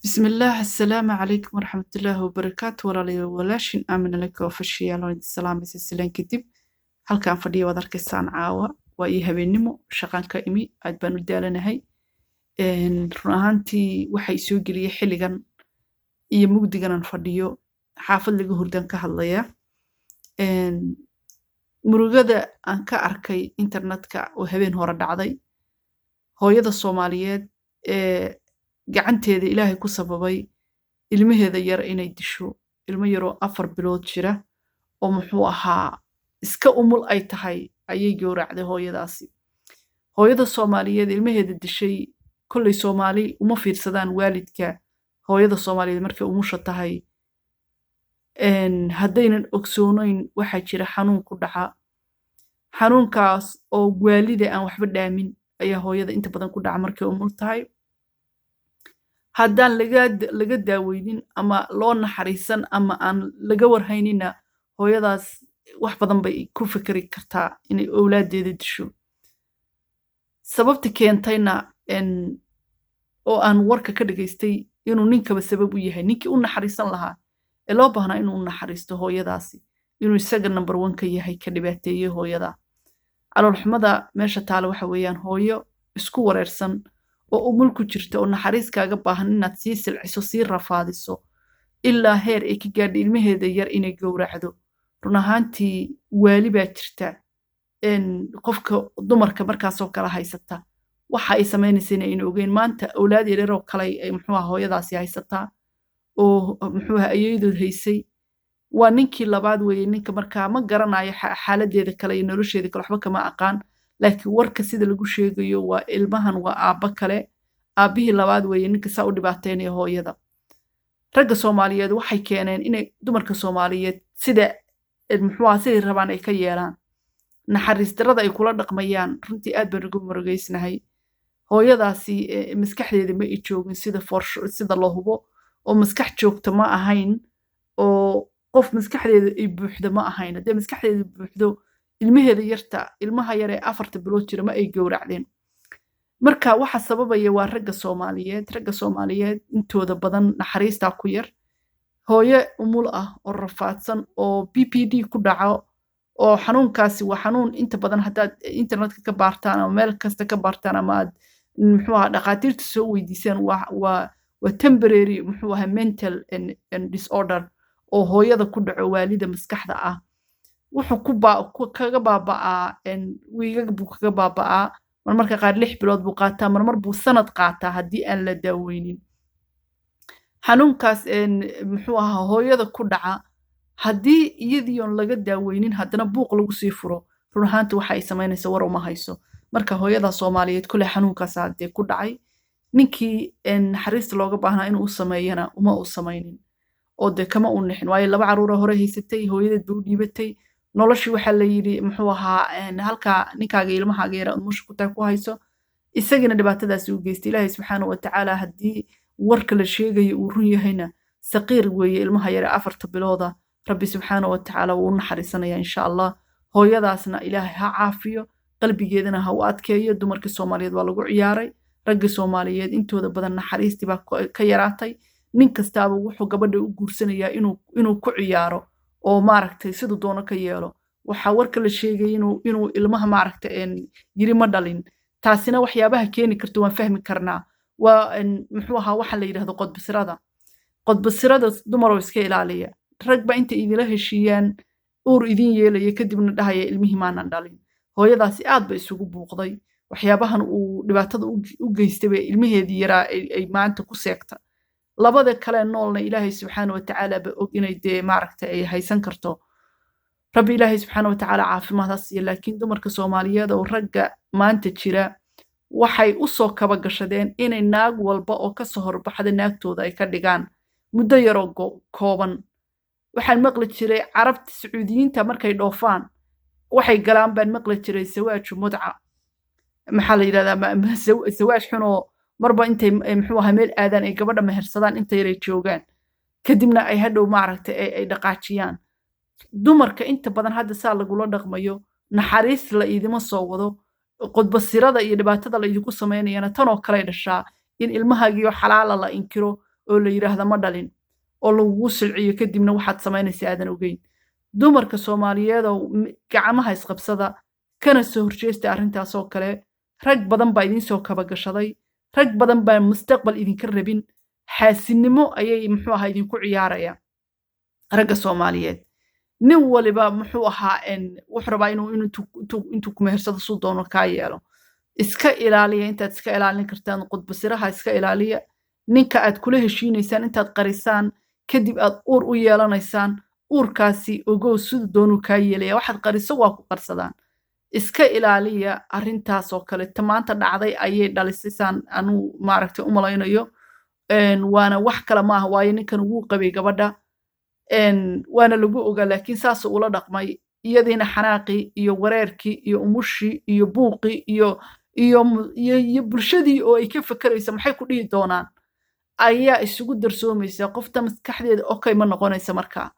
Bismillaah, assalaamu calaykum waraxmatullaahi wabarakaatu. Walaalayaal, walaashin Aamina laka ofashiyaal oo idin salaamaysa. Silaan kadib, halkaan fadhiya waad arkaysaan. Caawa waa ii habeennimo, shaqaan ka imi, aad baan u daalanahay. Run ahaantii waxay soo geliyey xilligan iyo mugdigan aan fadhiyo, xaafad laga hurdaan ka hadlaya. Murugada aan ka arkay internetka oo habeen hore dhacday, hooyada Soomaaliyeed ee gacanteeda Ilaahay ku sababay ilmaheeda yar inay disho, ilmo yaroo 4 bilood jira oo muxuu ahaa iska umul ay tahay ayay gowracday hooyadaasi. Hooyada Soomaaliyeed ilmaheeda dishay, kolley Soomaali uma fiirsadaan waalidka. Hooyada Soomaaliyeed markay umusha tahay, haddaynan ogsoonayn, waxaa jira xanuun ku dhaca. Xanuunkaas oo waalida aan waxba dhaamin ayaa hooyada inta badan ku dhaca markay umul tahay. Haddaan laga daaweynin ama loo naxariisan ama aan laga warhaynina, hooyadaas wax badan bay ku fikri kartaa inay owlaaddeeda disho. Sababta keentayna oo aan warka ka dhageystay inuu ninkaba sabab u yahay, ninkii u naxariisan lahaa ee loo baahnaa inuu u naxariisto hooyadaasi, inuu isaga number one ka yahay ka dhibaateeyey hooyada. Caloolxumada meesha taale waxa weeyaan hooyo isku wareersan oo umul ku jirta oo naxariis kaaga baahan inaad sii silciso, sii rafaadiso, ilaa heer ay ka gaadha ilmaheeda yar inay gowracdo. Run ahaantii waali baa jirta. Qofka dumarka markaasoo kale haysata waxa ay samaynaysa ayna ogeyn. Maanta awlaad yaryar oo kale ay muxuu aha hooyadaasi haysataa oo muxuu aha ayeeyadood haysay. Waa ninkii labaad weeye ninka. Markaa ma garanayo xaaladeeda kale iyo nolosheeda kale, waxba kama aqaan, laakiin warka sida lagu sheegayo waa ilmahan waa aabbo kale, aabbihii labaad weeye ninka saa u dhibaateynaya hooyada. Ragga Soomaaliyeed waxay keeneen inay dumarka Soomaaliyeed sida muxuu aha siday rabaan ay ka yeelaan. Naxariis darrada ay kula dhaqmayaan runtii aad baan uga murugeysnahay. Hooyadaasi maskaxdeeda ma i joogin sida foorsho sida la hubo, oo maskax joogta ma ahayn, oo qof maskaxdeeda ay buuxdo ma ahayn. Haddii maskaxdeeda buuxdo, ilmaheeda yarta, ilmaha yar ee 4ta bilood jira, ma ay gowracdeen. Marka waxa sababaya waa ragga Soomaaliyeed. Ragga Soomaaliyeed intooda badan naxariistaa ku yar. Hooyo umul ah oo rafaadsan oo PPD ku dhaco, oo xanuunkaasi waa xanuun inta badan haddaad internetka ka baartaan ama meel kasta ka baartaan ama aad muxuu ahaa dhakhaatiirta soo weydiisaan, waa temporary muxuu ahaa mental and disorder oo hooyada ku dhaco, waalida maskaxda ah. Wuxuu ku ba kaga baaba'aa wiigag buu kaga baaba'aa. Marmarka qaar 6 bilood buu qaataa, marmar buu sanad qaataa haddii aan la daaweynin. Xanuunkaas muxuu ahaa hooyada ku dhaca, haddii iyadiion laga daaweynin haddana buuq lagu sii furo, run ahaanti waxa ay samaynaysa war uma hayso. Marka hooyada Soomaaliyeed kule xanuunkaasaa dee ku dhacay. Ninkii naxariista looga baahnaa inuu u sameeyana uma uu samaynin, oo dee kama u nixin, waayo laba caruura hore haysatay, hooyadeed bay u dhiibatay noloshii. Waxaa la yidhi muxuu ahaa halkaa ninkaaga ilmahaaga yara umusha ku tahay ku hayso. Isagina dhibaatadaasi u geystay. Ilaahay subxaana wa tacaala, haddii warka la sheegayo uu run yahayna, saqiir weeye ilmaha yare 4ta bilooda. Rabbi subxaana wa tacaala wuu u naxariisanaya insha Allah. Hooyadaasna Ilaahay ha caafiyo, qalbigeedana ha u adkeeyo. Dumarkii Soomaaliyeed waa lagu ciyaaray. Ragga Soomaaliyeed intooda badan naxariistii baa ka yaraatay. Nin kastaaba wuxuu gabadha u guursanayaa inuu ku ciyaaro oo maaragtay siduu doono ka yeelo. Waxaa warka la sheegay inuu ilmaha maaragtay yiri ma dhalin. Taasina waxyaabaha keeni karta waan fahmi karnaa. Waa muxuu ahaa waxa la yidhahdo qodbasirada. Qodbasirada dumaroo iska ilaaliya. Rag ba intay idinla heshiiyaan uur idin yeelaya, kadibna dhahaya ilmihii maanan dhalin. Hooyadaasi aad bay isugu buuqday. Waxyaabahan uu dhibaatada u geystay bay ilmaheedii yaraa ay maanta ku seegta. Labada kale noolna Ilaahay subxaana wa tacaala ba og inay dee maaragtay ay haysan karto. Rabbi Ilaahay subxaana wa tacaala caafimaad ha siiyo. Laakiin dumarka Soomaaliyeed oo ragga maanta jira waxay u soo kaba gashadeen inay naag walba oo kasoo horbaxda naagtooda ay ka dhigaan muddo yaroo kooban. Waxaan maqli jiray Carabta Sacuudiyiinta markay dhoofaan waxay galaan baan maqli jiray sawaaju mudca, maxaa la yidhahdaa, sawaaj xunoo marba intay muxuu ahaa meel aadaan ay gabadha mehersadaan inta yaray joogaan, kadibna ay hadhow maaragtay ay dhaqaajiyaan. Dumarka inta badan hadda saa lagula dhaqmayo, naxariis la idima soo wado. Qodbasirada iyo dhibaatada la idinku samaynayana tanoo kaley dhashaa, in ilmahaagiyo xalaala la inkiro. Oo la yidhaahda ma dhalin oo lagugu silciyo, kadibna waxaad samaynaysa aadan ogeyn. Dumarka Soomaaliyeedoo, gacmaha isqabsada, kana soo horjeesta arrintaasoo kale. Rag badan baa idiin soo kabagashaday, rag badan baa mustaqbal idinka rabin. Xaasinimo ayay, muxuu ahaa, idinku ciyaarayaan ragga Soomaaliyeed. Nin waliba, muxuu ahaa, wuxuu rabaa inuu intuu kumehersado suu doono kaa yeelo. Iska ilaaliya intaad iska ilaalin kartaan qudbasiraha. Iska ilaaliya ninka aad kula heshiinaysaan intaad qarisaan, kadib aad uur u yeelanaysaan. Uurkaasi ogow, siduu doonuu kaa yeelaya. Waxaad qariso waa ku qarsadaan. Iska ilaaliya arrintaas oo kale. Ta maanta dhacday ayay dhalisay, saan anuu maaragtay u malaynayo. Waana wax kale maaha, waayo ninkan wuu qabay gabadha, waana lagu ogaa, laakiin saasuu ula dhaqmay. Iyadiina xanaaqii iyo wareerkii iyo umushii iyo buuqii iyo bulshadii oo ay ka fekeraysa maxay ku dhihi doonaan ayaa isugu darsoomaysa. Qofta maskaxdeeda okay ma noqonaysa markaa.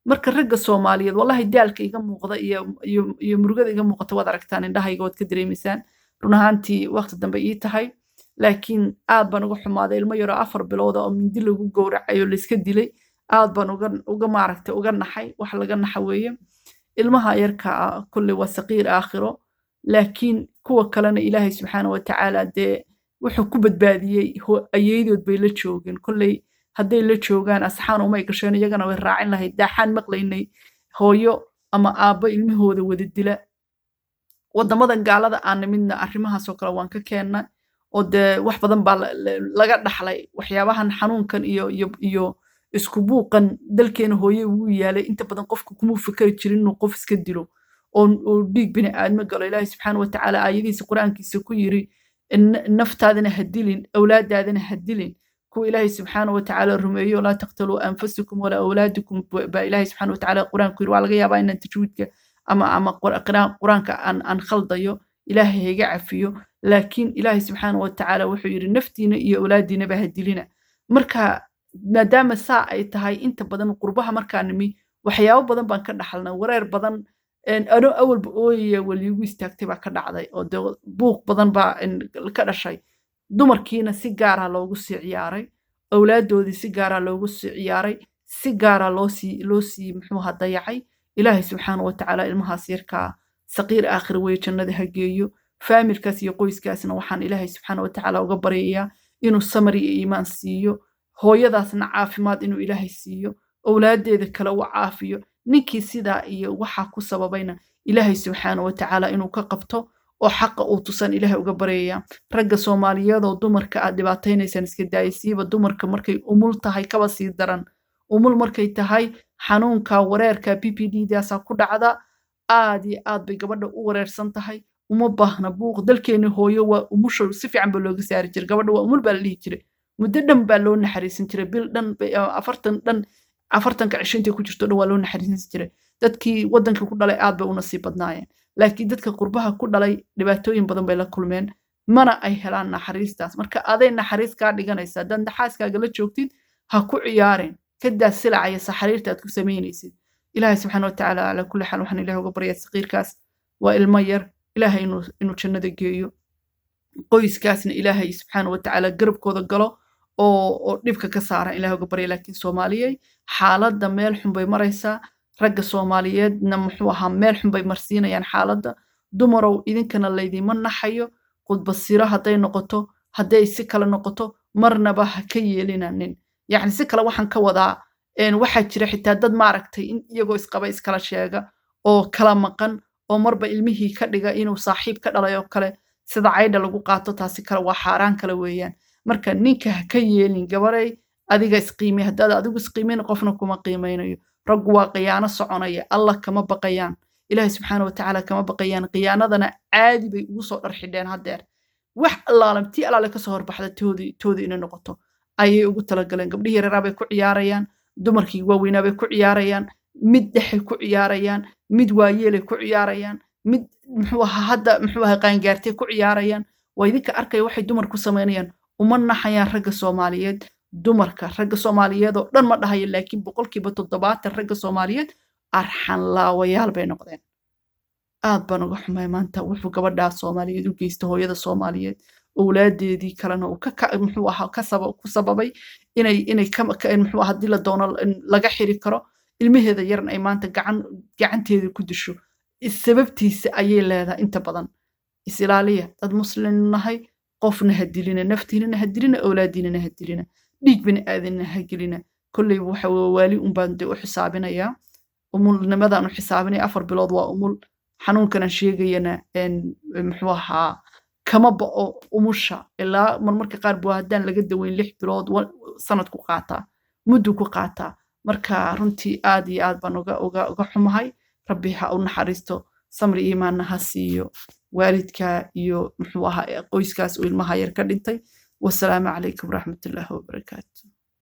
Marka ragga Soomaaliyeed, wallahi daalka iga muuqda iyo murugada iga muuqata waad aragtaan, indhahayga waad ka dareemaysaan. Run ahaantii waqti dambe ii tahay, laakiin aad baan uga xumaaday ilmo yaroo 4 bilooda oo mindi lagu gowracay oo layska dilay. Aad baan uga maaragtay uga naxay. Wax laga naxa weeye. Ilmaha yarka ah kolley waa saqiir aakhiro, laakiin kuwa kalena Ilaahay subxaana wa tacaala dee wuxuu ku badbaadiyey ayeydood bay la joogeen. Kolley hadday la joogaan asxaan umay gasheen, iyagana way raacin lahayd. Daaxaan maqlaynay hooyo ama aabbo ilmahooda wada dila. Waddamadan gaalada aan nimidna arrimahaasoo kale waan ka keennay, oo dee wax badan baa laga dhaxlay waxyaabahan xanuunkan iyo isku buuqan. Dalkeena hooye ugu yaalay inta badan qofka kumuu fikeri jirin inuu qof iska dilo oo dhiig bini aadmo galo. Ilaahay subxaana wa tacaala aayadihiisa Qur-aankiisa ku yiri, "Naftaadana ha dilin, awlaadaadana ha dilin." Kuwa Ilaahay subxaana wa tacaala rumeeyo, "Laa taqtaluu anfusakum walaa awlaadakum," baa Ilaahay subxaana wa tacaala Qur-aanku yiri. Waa laga yaabaa inaan tajwiidka ama Qur-aanka aan khaldayo, Ilaahay ha iga cafiyo, laakiin Ilaahay subxaana wa tacaala wuxuu yidhi, "Naftiina iyo awlaadiinaba ha dilina." Marka maadaama saa ay tahay, inta badan qurbaha markaa nimi waxyaabo badan baan ka dhaxalnay. Wareer badan ano awalba ooyaya waliigu istaagtay baa ka dhacday, oo dee buuq badan baa ka dhashay. Dumarkiina si gaara loogu sii ciyaaray, awlaaddoodii si gaara loogu sii ciyaaray, si gaara loosii, muxuu ahaa, dayacay. Ilaahay subxaana wa tacaala ilmahaas yarkaa saqiir aakhir weye, jannada ha geeyo. Faamilkaas iyo qoyskaasna waxaan Ilaahay subxaana wa tacaala uga baryayaa inuu samar iyo iimaan siiyo, hooyadaasna caafimaad inuu Ilaahay siiyo, owlaaddeeda kale u caafiyo. Ninkii sidaa iyo waxaa ku sababayna Ilaahay subxaana wa tacaala inuu ka qabto oo xaqa uu tusan Ilaahay uga baryayaa. Ragga Soomaaliyeed oo dumarka aad dhibaataynaysaan iska daaya, siiba dumarka markay umul tahay kaba sii daran. Umul markay tahay, xanuunka wareerka PPD daasaa ku dhacda, aad iyo aad bay gabadha u wareersan tahay, uma baahna buuq. Dalkeeni hooyo waa umusha si fiican baa looga saari jiray. Gabadha waa umul baa la dhihi jiray, muddo dhan baa loo naxariisan jiray, bil dhan, 40 dhan, 40-ka cisho intay ku jirto dhan waa loo naxariisan jiray. Dadkii waddanka ku dhalay aad bay u nasiib badnaayeen, laakiin dadka qurbaha ku dhalay dhibaatooyin badan bay la kulmeen, mana ay helaan naxariistaas. Marka aday naxariis kaa dhiganaysa. Haddaad naxaaskaaga la joogtid, ha ku ciyaarin, kadaa silaca iyo saxariirta aad ku samaynaysid. Ilaahay subxaana watacaala, calaa kulli xaal, waxaan Ilahay uga baryaa saqiirkaas, waa ilmo yar, Ilaahay inuu jannada geeyo. Qoyskaasna Ilaahay subxaana watacaala garabkooda galo oo dhibka ka saara Ilahay uga barya. Laakiin Soomaaliyey, xaaladda meel xun bay maraysaa. Ragga Soomaaliyeedna, muxuu ahaa, meel xun bay marsiinayaan xaaladda. Dumarow, idinkana laydima naxayo. Khudbasiro hadday noqoto, hadday si kale noqoto, marnaba ha ka yeelinanin. Yacni si kale waxaan ka wadaa, waxaa jira xitaa dad maaragtay in iyagoo isqaba iskala sheega oo kala maqan, oo marba ilmihii ka dhiga inuu saaxiib ka dhalay oo kale, sida caydha lagu qaato. Taasi kale waa xaaraan kale weeyaan. Marka ninka ha ka yeelin. Gabaray, adiga isqiimay. Haddaad adigu isqiimayn, qofna kuma qiimaynayo. Raggu waa khiyaano soconaya. Allah kama baqayaan, Ilaahay subxaana watacaala kama baqayaan. Khiyaanadana caadi bay ugu soo dhar xidheen haddeer. Wax allaale tii allaale kasoo horbaxda toodii toodii inay noqoto ayay ugu talagaleen. Gabdhihii yareeraa bay ku ciyaarayaan, dumarkii waaweynaa bay ku ciyaarayaan, mid dhexay ku ciyaarayaan, mid waayeelay ku ciyaarayaan, mid, muxuu ahaa, hadda, muxuu ahaa, qaangaartay ku ciyaarayaan. Waa idinka arkaya waxay dumar ku samaynayaan. Uma naxayaan ragga Soomaaliyeed dumarka. Ragga Soomaaliyeed oo dhan ma dhahayo, laakiin 70% ragga Soomaaliyeed arxan laawayaal bay noqdeen. Aad baan uga xumay maanta wuxuu gabadhaa Soomaaliyeed u geysta, hooyada Soomaaliyeed, owlaadeedii kalena uu ka, muxuu ahaa, ku sababay. Inay muxuu, haddii la doono laga xiri karo ilmaheeda yarna, ay maanta gacanteeda ku disho sababtiisa ayay leedahay. Inta badan is ilaaliya, dad muslim nahay. Qofna ha dilina, naftiinana ha dilina, awlaadiinana ha dilina, dhiig bini aadanna ha gelina. Kolleyba waxa waali unbaan dee u xisaabinayaa, umulnimadaan u xisaabinaya. 4 bilood waa umul. Xanuunkanan sheegayana, muxuu ahaa, kama ba'o umusha ilaa marmarka qaar bu haddaan laga daweyn 6 bilood, sanad ku qaataa, muddu ku qaataa. Marka runtii aad iyo aad baan uga xumahay. Rabbi ha u naxariisto, samri iimaanna ha siiyo waalidka iyo, muxuu ahaa, qoyskaas uu ilmaha yar ka dhintay. Wasalaamu calaykum waraxmatullaahi wabarakaatu.